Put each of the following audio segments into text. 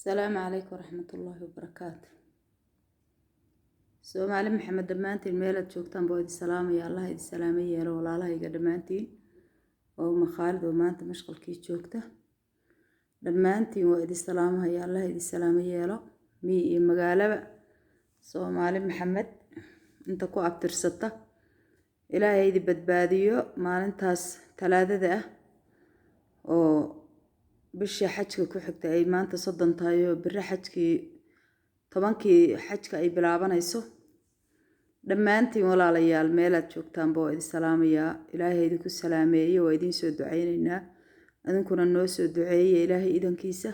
Asalaamu calaykum waraxmatullaahi wabarakaatu. Soomaali Maxamed dhammaantiin meelaad joogtaan baa idin salaamaya. Allah idin salaamo yeelo, walaalahayga dhammaantiin. Waa Uma Khaalid oo maanta mashqalkii joogta. Dhammaantiin waa idin salaamahaya. Allah idin salaamo yeelo, miyi iyo magaalaba. Soomaali Maxamed inta ku abtirsata, Ilaahay idin badbaadiyo. Maalintaas Talaadada ah oo bishii xajka ku xigta ay maanta 30 tahay, oo biri xajkii 10-kii xajka ay bilaabanayso. Dhammaantiin walaalayaal meelaad joogtaanba waa idin salaamayaa. Ilaahay idinku salaameeye. Waa idiin soo duceyneynaa, idinkuna noo soo duceeye. Ilaahay idankiisa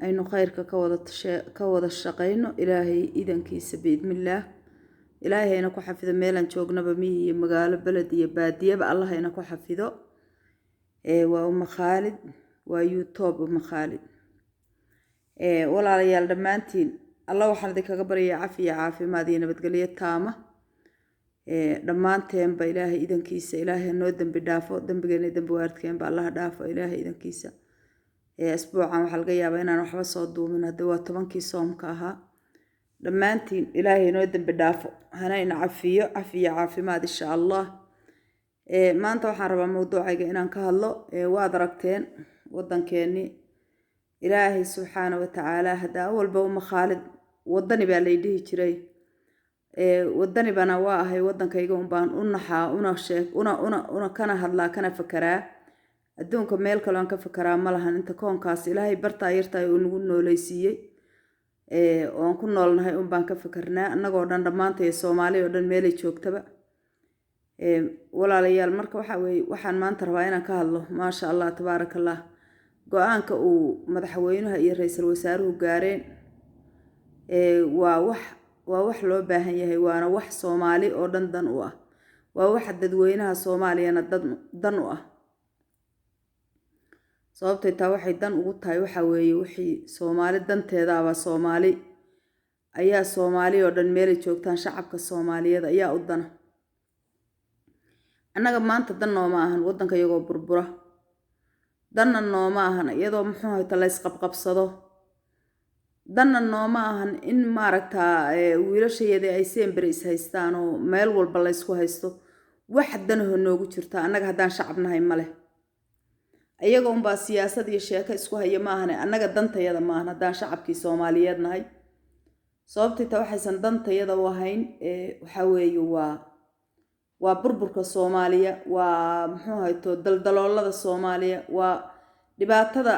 aynu khayrka ka wada shaqayno, Ilaahay idankiisa, biidnillaah. Ilaahay hayna ku xafido meelaan joognaba, miyi iyo magaalo, beled iyo baadiyaba, Allah hayna ku xafido. Waa Uma Khaalid, waa YouTube Uma Khaalid. Walaalayaal dhammaantiin, Alla waxaan idinkaga baryayaa cafi iyo caafimaad iyo nabadgelyo taama dhammaanteenba. Ilaahay idankiisa, Ilaahay noo dembi dhaafo dembigeena, dembi waaridkeenba Allaha dhaafo, Ilaahay idankiisa. Asbuucan waxaa laga yaabaa inaan waxba soo duumin. Hadda waa 10-kii soomka ahaa. Dhammaantiin Ilaahay noo dembi dhaafo, hana ina cafiyo, cafi iyo caafimaad insha Allah. Maanta waxaan rabaa mawduucayga inaan ka hadlo. Waad aragteen waddankeennii. Ilaahay subxaana wa tacaala, hadda awalba Uma Khaalid wadani baa lay dhihi jiray, wadani bana waa ahay. Waddankayga unbaan u naxaa, una sheeg, una kana hadlaa, kana fakaraa. Adduunka meel kale aan ka fakaraa ma lahan. Inta koonkaas Ilaahay bartaa yartahay uu nagu noolaysiiyey oo aan ku noolnahay unbaan ka fakarnaa annagoo dhan, dhammaantay Soomaali oo dhan meelay joogtaba. Walaalayaal, marka waxa weeye waxaan maanta rabaa inaan ka hadlo, maasha Allah tabaaraka Allah, go-aanka uu madaxweynaha iyo ra-iisul wasaaruhu gaareen. Waa wax loo baahan yahay, waana wax Soomaali oo dhan dan u ah, waa waxa dadweynaha Soomaaliyana dan u ah. Sababtay taa waxay dan ugu tahay waxa weeye, wixii Soomaali danteedaaba Soomaali ayaa, Soomaali oo dhan meelay joogtaan, shacabka Soomaaliyeed ayaa u dana. Annaga maanta dan nooma ahan waddanka iyagoo burbura, danna nooma ahan iyadoo muxuu hayta la ysqabqabsado, danna nooma ahan in maaragtaa wiilashayadii ay sembere is haystaan oo meel walba la ysku haysto. Wax danaho noogu jirta annaga haddaan shacab nahay ma leh. Iyaga unbaa siyaasad iyo sheeko isku haya ma ahane, annaga dantayada ma ahan haddaan shacabkii Soomaaliyeed nahay. Sababtay taa waxaysan dantayada u ahayn waxaa weeye waa burburka Soomaaliya, waa muxuu hayto daldaloolada Soomaaliya, waa dhibaatada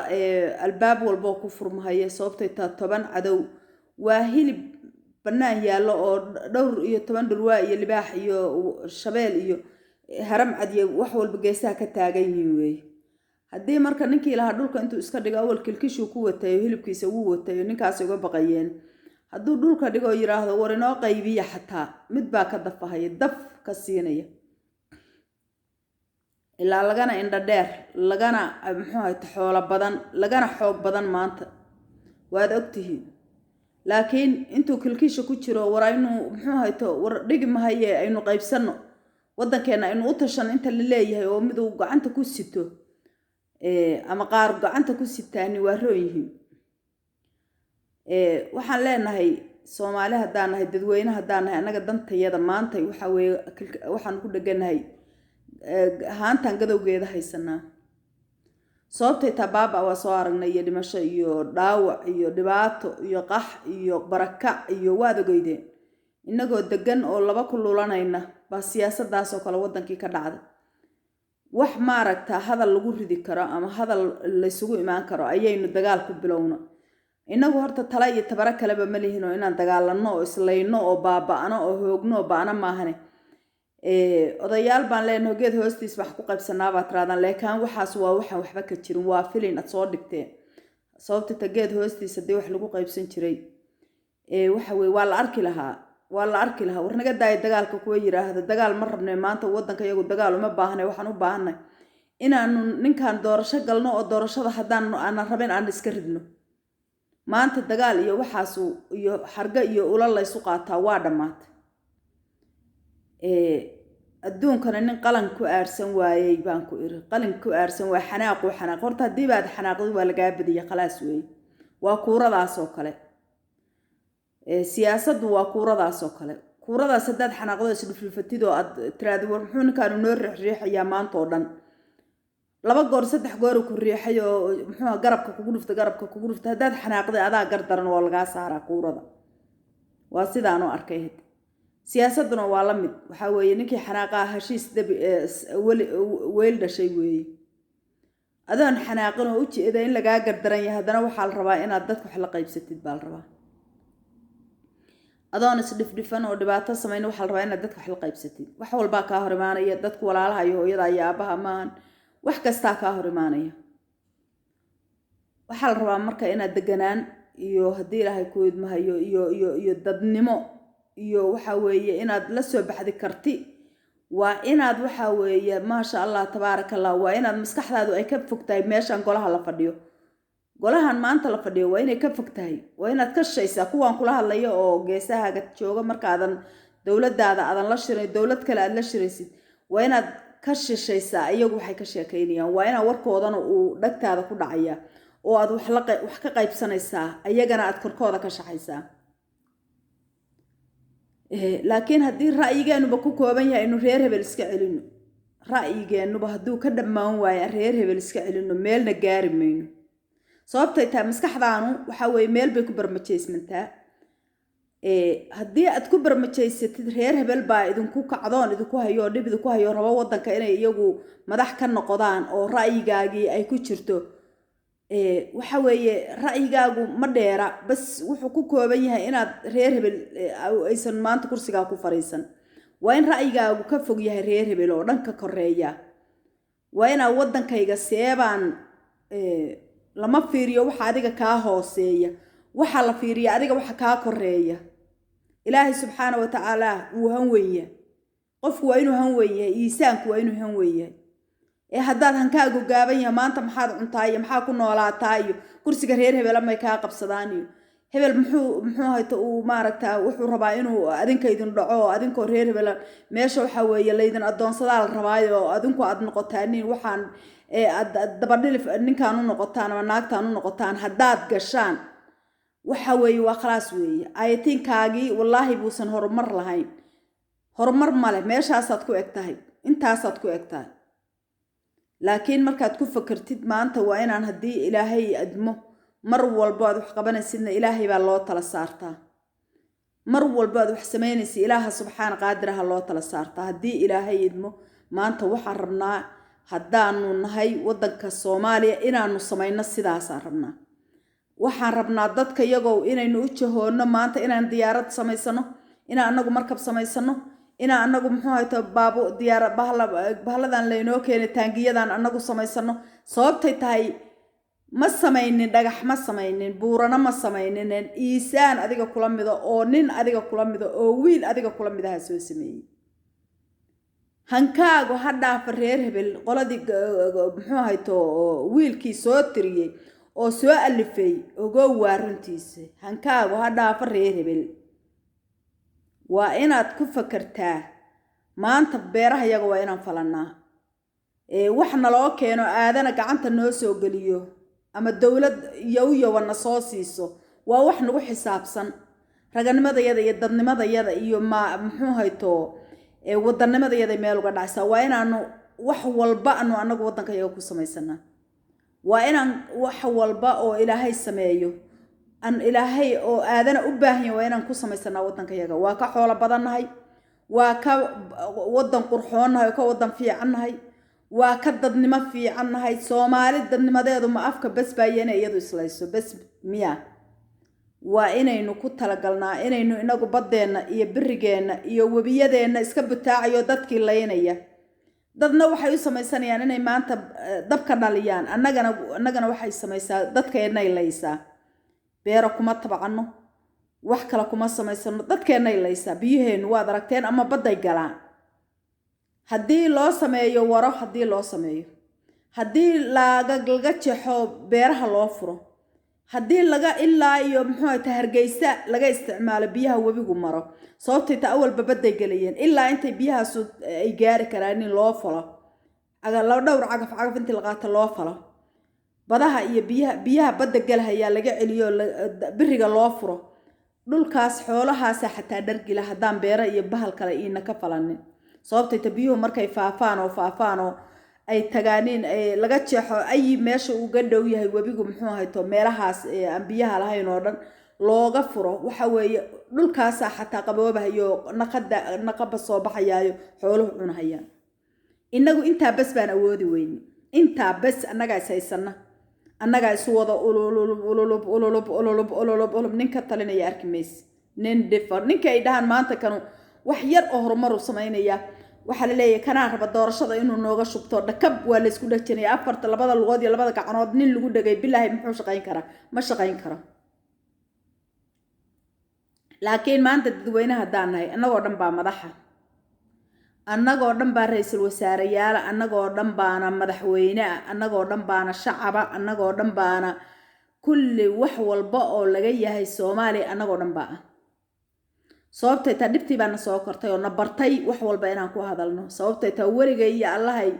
albaab walboo ku furmahaya. Sababtay taa 10 cadow waa hilib bannaan yaallo oo dhowr iyo toban dhurwaa iyo libaax iyo shabeel iyo haramcad iyo wax walba geesaha ka taagan yihiin weeye. Haddii marka ninkii lahaa dhulka intuu iska dhigo, awal kilkishuu ku watayo, hilibkiisa wuu watayo, ninkaas uga baqayeen, hadduu dhulka dhigo oo yidhaahdo war inoo qaybiya, xataa mid baa ka dafahaya, daf ka siinaya, ilaa lagana indho dheer, lagana muxuu hayta xoolo badan, lagana xoog badan maanta, waad ogtihiin. Laakiin intuu kilkisha ku jiro, war aynu muxuu hayto, war dhigi mahaye, aynu qaybsanno waddankeenna, aynu u tashanno inta la leeyahay oo miduu gacanta ku sito ama qaar gacanta ku sitaani waa roon yihiin. Waxaan leenahay Soomaali haddaan nahay, dadweyne haddaan nahay, annaga dantayada maanta waxa weeye waxaan ku dheganahay haantan gadowgeeda haysanaa. Sababtay taa baaba waa soo aragnay, iyo dhimasho iyo dhaawac iyo dhibaato iyo qax iyo barakac iyo waad ogeydeen. Innagoo degan oo laba ku lulanayna baa siyaasadaasoo kale waddankii ka dhacday. Wax maaragta hadal lagu ridi karo ama hadal laysugu imaan karo ayaynu dagaal ku bilowna. Innagu horta tala iyo tabaro kaleba ma lihin oo inaan dagaalanno oo islayno oo baaba'no oo hoogno oo ba'no maahane. Odayaal baan leenaho, geed hoostiis wax ku qaybsanaa baa tiraadaan, laakiin waxaas waa waxaan waxba ka jirin, waa filin aad soo dhigteen. Sababta ta geed hoostiis haddii wax lagu qaybsan jiray, waxa weye waa la arki lahaa, waa la arki lahaa. War naga daaya dagaalka kuwa yiraahda, dagaal ma rabne maanta, waddanka iyagu dagaal uma baahnay. Waxaan u baahanay inaanu ninkan doorasho galno oo doorashada haddaan aanan rabin aan iska ridno. Maanta dagaal iyo waxaas iyo xargo iyo ula laysu qaataa waa dhammaatay. Adduunkana nin qalin ku aarsan waayey baan ku iri, qalin ku aarsan waay, xanaaquu xanaaq. Horta haddii baad xanaaqday waa lagaa badiyay, khalaas weeye. Waa kuuradaas oo kale. Siyaasaddu waa kuuradaas oo kale. Kuuradaas haddaad xanaaqdo, isdhufdhufatid oo aad tiraahdo, "War muxuu ninkaanu noo riixriixayaa maanta oo dhan?" Laba goor, saddex goor ku riixay oo muxuu garabka kugu dhufta, garabka kugu dhufta, haddaad xanaaqday, adaa gar daran, waa lagaa saaraa kuurada. Waa sidaan u arkay. Siyaasadduna waa la mid. Waxaa weeye ninkii xanaaqaa heshiis dabi weli weyl dhashay weeye. Adoon xanaaqin oo u jeeda in lagaa gardaran yahay, haddana waxaa la rabaa inaad dadka wax la qaybsatid baa la rabaa. Adoon isdhifdhifan oo dhibaato samayn, waxaa la rabaa inaad dadka wax la qaybsatid. Wax walbaa kaa hor imaanaya. Dadku walaalaha iyo hooyada iyo aabaha maahan, wax kastaa kaa hor imaanaya. Waxaa la rabaa marka inaad deganaan iyo, haddii Ilaahay ku idmahayo, iyo dadnimo iyo waxa weeye inaad la soo baxdi karti. Waa inaad, waxa weeye, maasha Allah, tabaaraka Allah, waa inaad maskaxdaadu ay ka fog tahay meeshan golaha la fadhiyo, golahan maanta la fadhiyo waa inay ka fog tahay. Waa inaad ka shaysaa kuwaan kula hadlayo oo geesahaaga jooga. Markaadan dowladaada aadan la shirin, dowlad kale aad la shiraysid, waa inaad ka shishaysaa iyagu waxay ka sheekaynayaan. Waa inaad warkoodana uu dhagtaada ku dhacaya oo aad wax ka qaybsanaysaa, ayagana aad korkooda ka shaxaysaa. Laakiin haddii ra'yigeenuba ku kooban yahay inu reer hebel iska celino, ra'yigeenuba hadduu ka dhammaan waayo reer hebel iska celino, meelna gaari mayno. Sababtay tahay, maskaxdaanu waxa weeye meel bay ku barmajaysmantaa. Haddii aad ku barmajaysatid reer hebel baa idinku kacdoon idinku hayo oo dhib idinku hayo, rabo waddanka inay iyagu madax ka noqdaan, oo ra'yigaagii ay ku jirto, waxa weeye ra'yigaagu ma dheera. Bas wuxuu ku kooban yahay inaad reer hebel aysan maanta kursigaa ku fariisan. Waa in ra'yigaagu ka fog yahay reer hebel oo dhan ka koreeya. Waa inaad waddankayga seebaan. Lama fiiriyo waxa adiga kaa hooseeya, waxaa la fiiriya adiga waxa kaa koreeya. Ilaahay subxaana wa tacaala wuu han weyn yahay. Qofku waa inuu han weyn yahay, iisaanku waa inuu han weyn yahay. Ee haddaad hankaagu gaaban yahay, maanta maxaad cuntaa iyo maxaa ku noolaataa iyo kursiga reer hebel amay kaa qabsadaan iyo hebel muxuu hayto uu maaragtaa wuxuu rabaa inuu adinka idin dhaco, oo adinkoo reer hebel meesha waxa weeye laydin addoonsadaa la rabaayo, oo adinku aad noqotaanin waxaan aad dabadhilif ninkaan u noqotaan ama naagtaan u noqotaan. Haddaad gashaan, waxa weeye waa khalaas weeye. Ayatinkaagii wallaahi buusan horumar lahayn, horumar male. Meeshaasaad ku eg tahay, intaasaad ku eg tahay. Laakiin markaad ku fakertid maanta waa inaan, haddii Ilaahay admo, mar walbo aad wax qabanaysidna Ilaahay baa loo tala saartaa. Mar walbo aad wax samaynaysid, Ilaaha subxaana qaadiraha loo tala saartaa. Haddii Ilaahay idmo, maanta waxaan rabnaa, haddaanu nahay waddanka Soomaaliya, inaanu samayno sidaasaan rabnaa. Waxaan rabnaa dadka iyagow inaynu u jahoonno maanta inaan diyaarad samaysano, inaan anagu markab samaysano, inaan anagu muxuu hayto baabu diyaara bahla bahladan laynoo keenay, taangiyadan anagu samaysano. Sababtay tahay, ma samaynin dhagax, ma samaynin buurana, ma samaynin. Iisaan adiga kula mida oo nin adiga kula mida oo wiil adiga kula midaha soo sameeyey. Hankaagu ha dhaafa reer hebel. Qoladii muxuu hayto wiilkii soo tiriyey oo soo alifay, ogow waa runtiisa. Hankaagu ha dhaafa reer hebel. Waa inaad ku fakartaa maanta beeraha yaga waa inaan falannaa. Wax naloo keeno, aadana gacanta noo soo geliyo ama dowlad yowyowa na soo siiso, waa wax nagu xisaabsan raganimadayada iyo dadnimadayada iyo ma muxuu hayto wadanimadayada meel uga dhacaysaa. Waa inaanu wax walba anu anagu waddanka yaga ku samaysanaa. Waa inaan wax walba oo Ilaahay sameeyo an Ilaahay oo aadana u baahan yahay, waa inaan ku samaysanaa waddanka yaga. Waa ka xoolo badannahay, waa ka waddan qurxoonnahay oo ka waddan fiicannahay, waa ka dadnimo fiicannahay. Soomaali dadnimadeedu ma afka bes baaye inay iyadu islayso bes miya? Waa inaynu ku talagalnaa inaynu inagu baddeenna iyo birigeenna iyo webiyadeenna iska butaacayo dadkii laynaya. Dadna waxay u samaysanayaan inay maanta dabka dhaliyaan, annagana waxay samaysaa dadkeennay laysaa. Beero kuma tabcanno, wax kale kuma samaysano, dadkeennay laysaa. Biyaheennu waad aragteen ama badday galaan. Haddii loo sameeyo waro, haddii loo sameeyo, haddii laga jexo, beeraha loo furo, haddii laga ilaa iyo muxuu ta Hargeysa laga isticmaalo biyaha webigu maro, sababtay ta awalba badday gelayeen, ilaa intay biyahaasu ay gaari karaan in loo falo, dhowr cagaf cagaf intii la qaato loo falo. Badaha iyo biyaha badda galahayaa laga celiyo, biriga loo furo dhulkaas, xoolahaasa xataa dhargila haddaan beero iyo bahal kale iina ka falanin. Sababtay ta biyuhu markay faafaan oo faafaan oo ay tagaaniin laga jeexo ayi meesha uga dhow yahay webigu, muxuu ahayto, meelahaas aan biyaha lahayn oo dhan looga furo, waxa weeye dhulkaasaa xataa qaboobahayo, naqada naqaba soo baxayaayo, xooluhu cunahayaan. Innagu intaa bes baan awoodi weyne, intaa bes annagaa is haysana, annagaa isu wada ululub ululub ululub ululub ululub ulub. Nin ka talinaya arki mayse, nin dhifar ninka ay dhahaan maanta kanu wax yar oo horumaruu samaynayaa, waxaa la leeyahay kanaa raba doorashada inuu nooga shubto. Dhakab waa laysku dhajinaya, afarta labada lugood iyo labada gacanood nin lagu dhegay. Bilaahi, muxuu shaqayn karaa? Ma shaqayn karo. Laakiin maanta dadweyne haddaan nahay, annagoo dhan baa madaxa, annagoo dhan baa ra-iisul wasaareyaala, annagoo dhan baana madaxweyne ah, annagoo dhan baana shacaba, annagoo dhan baana kulli wax walba oo laga yahay Soomaaliya, annagoo dhan baa ah. Sababtay taa dhibtii baana soo kortay oo na bartay wax walba inaan ku hadalno. Sababtay taa weligay iyo Allahay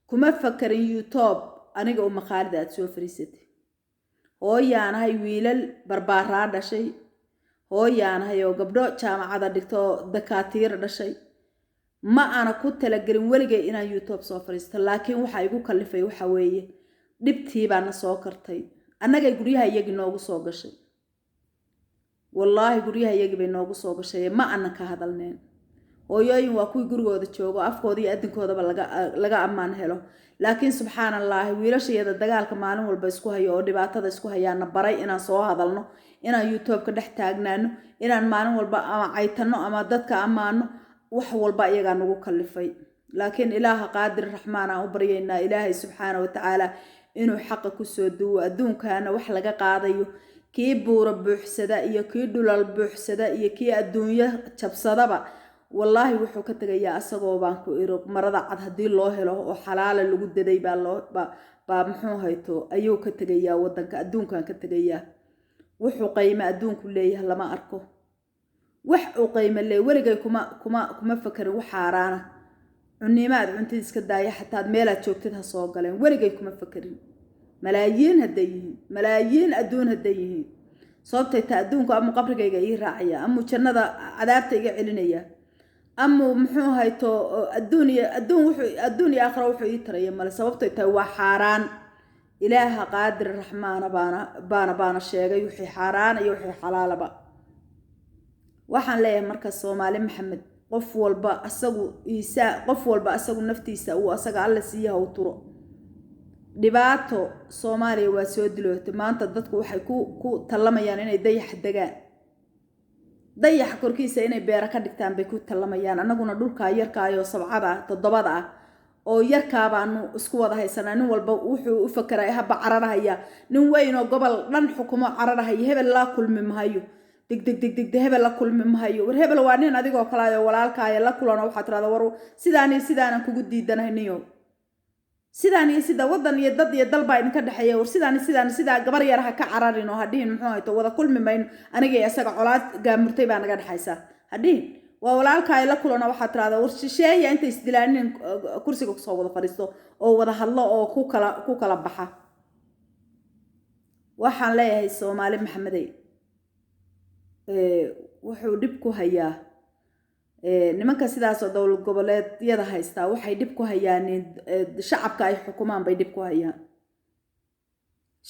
kuma fakarin YouTube aniga u maqaalida aad soo fariisatay. Hooyaanahay, wiilal barbaaraa dhashay, hooyaanahay oo gabdho jaamacada dhigto oo dakaatiira dhashay. Ma aana ku talagelin weligay inaan YouTube soo fariisto, laakiin waxa igu kalifay waxa weeye dhibtii baana soo kartay. Annagay guryaha iyagii noogu soo gashay, wallaahi guryaha iyagii bay noogu soo gashay. Ma anan ka hadalneen. Hooyooyin waa kuwii gurigooda joogo, afkooda iyo adinkoodaba laga ammaan helo. Laakiin subxaan allaahi, wiilashayada dagaalka maalin walba isku hayo oo dhibaatada isku hayaana baray inaan soo hadalno, inaan YouTube-ka dhex taagnaano, inaan maalin walba ama caytano ama dadka ammaano. Wax walba iyagaa nagu kalifay. Laakiin Ilaaha qaadir raxmaan aan u baryaynaa, Ilaahay subxaana watacaala inuu xaqa kusoo duwo. Adduunkana wax laga qaadayo, kii buura buuxsada iyo kii dhulal buuxsada iyo kii adduunyo jabsadaba, wallaahi wuxuu ka tegayaa asagoo baan ku iri marada cad haddii loo helo oo xalaala lagu daday baa loo baa muxuu hayto ayuu ka tegayaa wadanka, adduunkan ka tegayaa. Wuxuu qaymo adduunku leeyahay lama arko, wax uu qaymo leeyahay. Weligay kuma fakarin wax xaaraana. Cunniimo aad cuntid iska daaya, xataad meelaad joogtid ha soo galeen, weligay kuma fakarin. Malaayiin hadday yihiin, malaayiin adduun hadday yihiin, sababtay taa adduunku amuu qabrigayga ii raacaya, amuu jannada cadaabta iga celinaya, amuu muxuu hayto adduun iyo adduun, wuxuu adduun iyo aakhira wuxuu ii taraya male. Sababtay tahay waa xaaraan. Ilaaha qaadir raxmaana baana sheegay wixii xaaraan iyo wixii xalaalaba. Waxaan leeyahay marka Soomaali Maxamed, qof walba asagu iisaa, qof walba asagu naftiisa uu asaga Alla siiya ha u turo. Dhibaato Soomaaliya waa soo dilootay. Maanta dadku waxay ku tallamayaan inay dayaxa degaan, dayaxa korkiisa inay beero ka dhigtaan bay ku tallamayaan. Annaguna dhulkaa yarkaayoo sabcada ah, toddobada ah oo yarkaa baanu isku wada haysanaa. Nin walba wuxuu u fakeray haba cararahaya, nin weyn oo gobol dhan xukumo cararahaya, hebel la kulmi mahayo, deg deg deg deg, hebel la kulmi mahayo. War hebel waa nin adigoo kalaayo walaalkaaya, la kulano. Waxaa tirahda, war sidaan iyo sidaanan kugu diidanahay niyo, sidaan iyo sida wadan iyo dad iyo dal baa idinka dhexeeya. War sidaan iyo sidaan sidaa gabar yar ha ka cararin oo ha dhihin muxuu hayto wada kulmi mayno, aniga iyo isaga colaad gaamurtay baa naga dhexaysa ha dhihin. Waa walaalkaay, la kulano. Waxaa tirahda, war shisheeya intay isdilaanin kursiga kusoo wada fadhiisto oo wada hadlo oo ku kala baxa. Waxaan leeyahay Soomaali Maxamedey, wuxuu dhib ku hayaa nimanka sidaasoo dowlad goboleedyada haystaa, waxay dhib ku hayaan shacabka ay xukumaan bay dhib ku hayaan,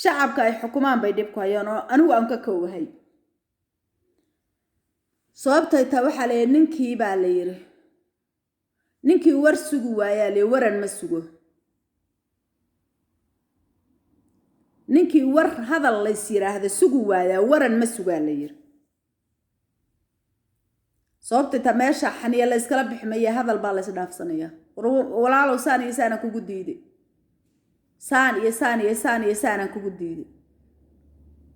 shacabka ay xukumaan bay dhib ku hayaan, oo anigu aan ka koowahay. Sababtay taa waxaa la yidhi, ninkii baa la yidhi, ninkii war sugi waayaa la waran ma sugo. Ninkii war hadal lays yiraahda sugi waayaa waran ma sugaa la yidhi. Sababtay taa meesha xaniya layskala biximaya, hadal baa lays dhaafsanaya. Walaalow, saan iyo saanaan kugu diiday, saan iyo saan iyo saan iyo saanaan kugu diiday,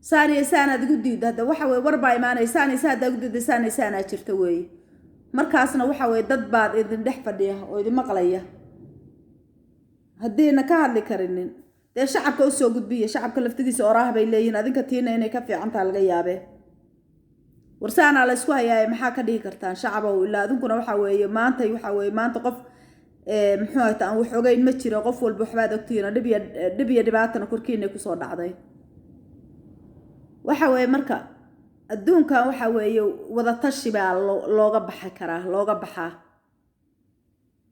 saan iyo saanaad igu diidda. Hadda waxa weye war baa imaanaya, saan iyo saan haddaa igu diidda, saan iyo saanaa jirta weeye. Markaasna waxa weye dad baad idin dhex fadhiya oo idin maqlaya. Haddiina ka hadli karinin, dee shacabka usoo gudbiya. Shacabka laftigiisa oraah bay leeyihiin, adinka tiina inay ka fiican taha laga yaabee. Warsaanaa la ysku hayaaye, maxaa ka dhihi kartaan shacabow? Ilaa adinkuna waxa weeye maanta, waxa weeye maanta qof Muxuu ahayta, aan wax ogeyn ma jiro. Qof walba waxbaad ogtihiin oo dhib iyo dhibaatana korkiina kusoo dhacday. Waxa weeye marka adduunkan waxa weeye wadatashi baa looga baxi karaa, looga baxaa.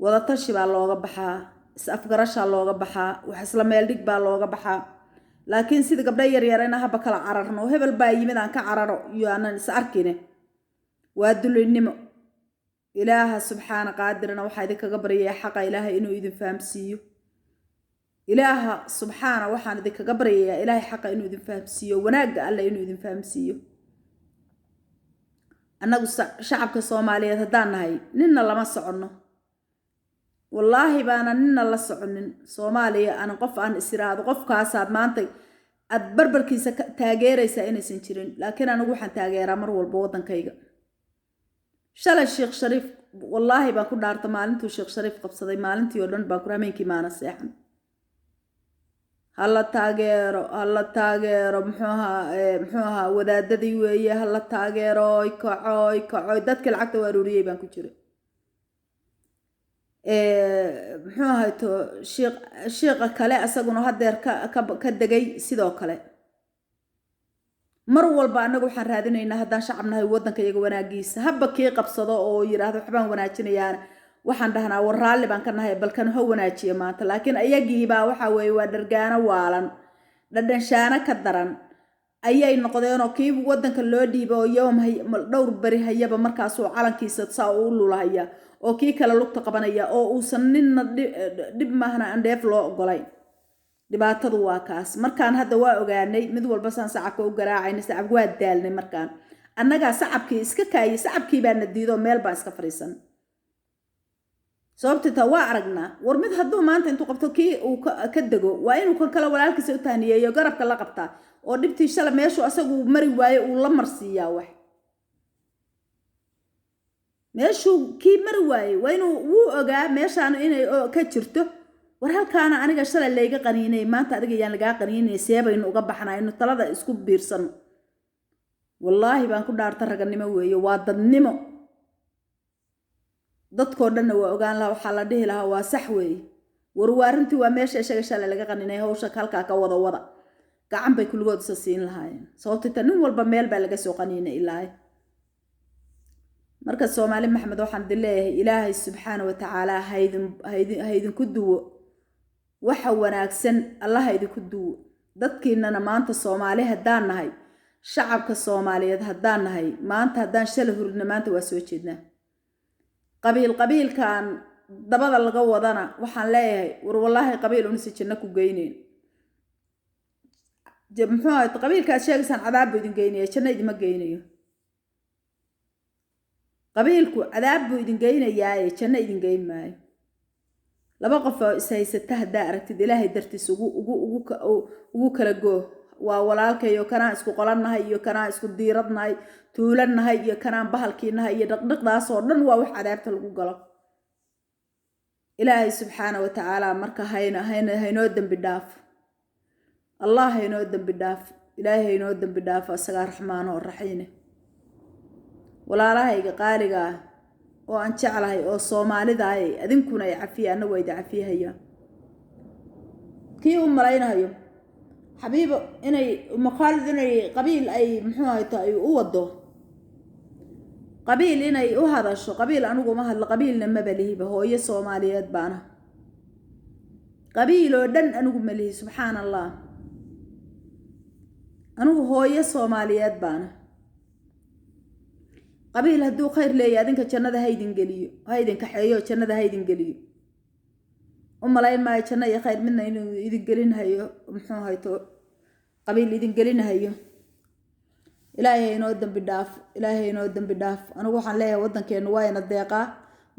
Wadatashi baa looga baxaa, is-afgarashaa looga baxaa, wax isla meeldhig baa looga baxaa. Laakiin sida gabdho yaryar ina haba kala cararno, hebel baa yimid aan ka cararo iyo aanan is arkine, waa dulinimo. Ilaaha subxaana qaadirna waxaa idinkaga baryaya xaqa Ilaahay inuu idin fahamsiiyo. Ilaaha subxaana waxaan idinkaga baryayaa Ilaahay xaqa inuu idin fahamsiiyo, wanaagga Alle inuu idin fahamsiiyo. Annagu shacabka Soomaaliyeed haddaan nahay, ninna lama soconno. Wallaahi baana ninna la soconin Soomaaliya. Aan qof aan is iraahdo qofkaasaad maanta aad barbarkiisa taageeraysaa inaysan jirin. Laakiin anigu waxaan taageeraa mar walba waddankayga. Shalay Sheekh Shariif, wallaahi baan ku dhaarta, maalintuu Sheekh Shariif qabsaday, maalintii oo dhan baan ku hameenkii maana seexan. Hala taageero, hala taageero, muxuu ahaa, wadaadadii weeye, hala taageero, kacoy kacoy. Dadkii lacagta u aruuriyey baan ku jiray. Muxuu ahay to, shiiq shiiqa kale asaguna hadeer ka degay. Sidoo kale mar walba annaga waxaan raadinaynaa haddaan shacab nahay waddanka iyaga wanaagiisa. Habba kii qabsado oo yidhaahdo waxbaan wanaajinayaana, waxaan dhahnaa war raalli baan ka nahay, balkan ha wanaajiya maanta. Laakiin iyagiibaa waxa weeye waa dhargaano waalan, dhadhanshaano ka daran ayay noqdeenoo kii waddanka loo dhiiba oo yowm dhowr beri hayaba markaasuu calankiisa saa u lulahaya oo kii kale lugta qabanaya oo uusan ninna dhib maahna aan dheef loo ogolayn. Dhibaatadu waa kaas. Markaan hadda waa ogaanay mid walba saan sacabka u garaacayna. Sacab waa daalnay. Markaan annagaa sacabkii iska kaayay, sacabkii baa na diido, meel baan iska fadhiisan. Sababta taa waa aragnaa. War mid hadduu maanta intuu qabto kii uu ka dego, waa inuu kan kale walaalkiisa u tahniyeeyo, garabka la qabtaa oo dhibtii shala meeshuu asagu mari waaye uu la marsiiyaa. Wax meeshuu kii mari waayey waa inuu wuu ogaa meeshaan inay ka jirto. War halkaana aniga shalay layga qaniinay, maanta adiga yaan lagaa qaniinay, see baynu uga baxnaa? Inu talada isku biirsano. Wallaahi baan ku dhaarta, raganimo weeye, waa dadnimo. Dadkoo dhanna waa ogaan lahaa, waxaa la dhihi lahaa waa sax weeye. War waa arrintii, waa meesha isaga shalay laga qaninay, hawsha halkaa ka wada wada. Gacan bay kulligood isa siin lahaayeen, sababta ta nin walba meel baa laga soo qaniinay ilaahay. Marka Soomaali Maxamed waxaan idin leeyahay, Ilaahay subxaana wa tacaala haydin haydin haydinku duwo waxa wanaagsan, Allah ha idinku duwo. Dadkiinana maanta Soomaali haddaan nahay, shacabka Soomaaliyeed haddaan nahay, maanta haddaan shala huridna, maanta waa soo jeednaa. Qabiil qabiilkan dabada laga wadana waxaan leeyahay, war wallaahi qabiil unisa janno ku geyneyn. Muxuu ahay qabiilkaad sheegaysaan? Cadaab buu idin geynaya, janno idima geynayo. Qabiilku cadaab buu idin geynayaaye, janno idin geyn maayo. Laba qof oo is haysata haddaa aragtid, Ilaahay dartiis ugu kala goo. Waa walaalkayo, kanaan isku qolannahay iyo kanaan isku diiradnahay, tuulannahay iyo kanaan bahalkiinahay iyo dhaqdhiqdaasoo dhan waa wax cadaabta lagu galo. Ilaahay subxaana wa tacaala marka hayna hayna haynoo dembi dhaaf. Allah haynoo dembi dhaaf. Ilaahay haynoo dembi dhaafo, isagaa raxmaan oo raxiine. Walaalahayga qaaliga ah oo aan jeclahay oo Soomaalidaay, adinkuna ay cafiya, anna waa idi cafiyahaya. Kii u malaynayo Xabiibo inay Mukhaalid inay qabiil ay muxuu ahayto ay u wado, qabiil inay u hadasho, qabiil anigu uma hadlo, qabiilna maba lihiba. Hooyo Soomaaliyeed baana, qabiil oo dhan anigu ma lihi. Subxaan Allah, anigu hooyo Soomaaliyeed baana. Qabiil hadduu khayr leeyahy, adinka jannada ha idin geliyo, ha idin kaxeeyo, jannada ha idin geliyo. U malayn maayo janno iyo khayr midna inuu idin gelinhayo, muxuu hayto, qabiil idin gelinhayo. Ilaahay ha inoo dembi dhaaf, Ilaahay ha inoo dembi dhaaf. Anigu waxaan leeyahay waddankeenu waa ina deeqaa,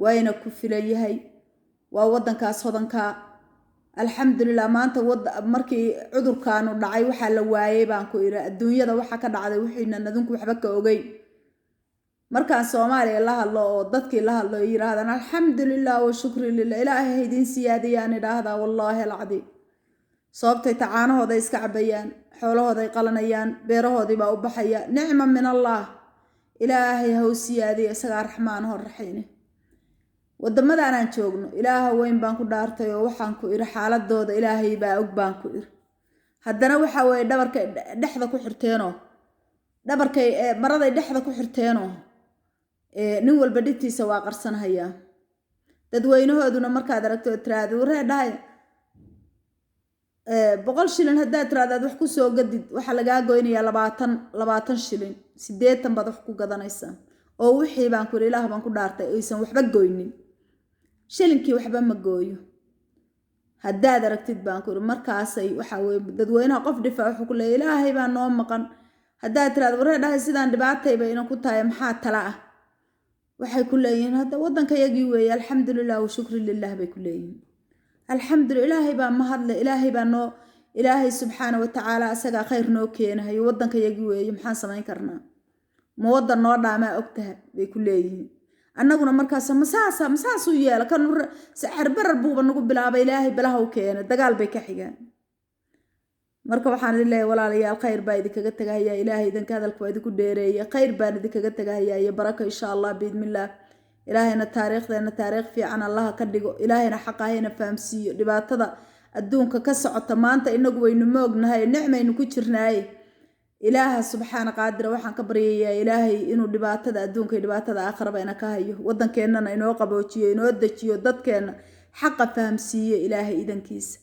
waa ina ku filan yahay, waa waddankaas hodankaa, alxamdulilah. Maanta wada markii cudurkaanu dhacay waxaa la waayey baan ku iri adduunyada waxa ka dhacday wixiinan adinku waxba ka ogeyn. Markaan Soomaaliya la hadlo oo dadkii la hadlo ay yidhaahdaan alxamdulilah wa shukri lilah, Ilaahay ha idiin siyaadiyaan idhaahdaa, wallaahi alcadiim. Sababtay tacaanahooday iska cabayaan, xoolahooday qalanayaan, beerahoodii baa u baxaya, nicma min Allah. Ilaahay ha u siyaadiya, isagaa raxmaan hor raxiine. Wadamadaanaan joogno, Ilaaha weyn baan ku dhaartay oo waxaan ku iri xaaladooda Ilaahay baa og baan ku iri. Haddana waxa weeye dhabarkay dhexda ku xirteenoo, dhabarkay maraday dhexda ku xirteenoo, nin walba dhibtiisa waa qarsanhayaa. Dadweynahooduna markaad aragto tiraahdo, "Waree dhahay, 100 shilin," haddaad tiraahdo aad wax ku soo gadid, waxaa lagaa goynayaa 20 shilin, 80 baad wax ku gadanaysaa. Oo wixii baan ku iri, Ilaah baan ku dhaartay, aysan waxba goynin, shilinkii waxba ma gooyo haddaad aragtid baan ku iri. Markaasay waxaa weye dadweynaha qof dhifa wuxuu ku leeyahy, "Ilaahay baa noo maqan." Haddaad tiraahdo, "Waree dhahay, sidaan dhibaatayba inan ku tahay, maxaa tala ah?" waxay ku leeyihiin, "Hadda waddanka yagii weeye, alxamdulilah wa shukri lilah," bay ku leeyihiin. Alxamdulillah, Ilaahay baa mahadle, Ilaahay baa noo, Ilaahay subxaana wa tacaala asagaa khayr noo keenahayo, waddanka yagii weeye, maxaan samayn karnaa? Ma waddan noo dhaamaa ogtaha? Bay ku leeyihiin. Annaguna markaas masaasa masaasuu yeela kan saxar barar buuba nagu bilaabay, Ilaahay balaha u keenay, dagaal bay ka xigaan. Marka waxaan idin leeyahay, walaalayaal, khayr baa idinkaga tagahayaa. Ilaahay idinka hadalka waa idinku dheereeye, khayr baan idinkaga tagahayaa iyo barako, insha Allah, biidnillaah. Ilaahayna taariikhdeena taariikh fiican Allaha ka dhigo. Ilaahayna xaqa hayna fahamsiiyo. Dhibaatada adduunka ka socota maanta inagu waynu moognahay, nicmaynu ku jirnaaye. Ilaaha subxaana qaadira waxaan ka baryayaa Ilaahay inuu dhibaatada adduunka iyo dhibaatada aakhiraba ina ka hayo, waddankeennana inoo qaboojiyo, inoo dejiyo, dadkeenna xaqa fahamsiiyo, Ilaahay idankiisa.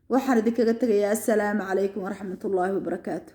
Waxaan idinkaga tegayaa assalaamu calaykum waraxmatullaahi wabarakaatu.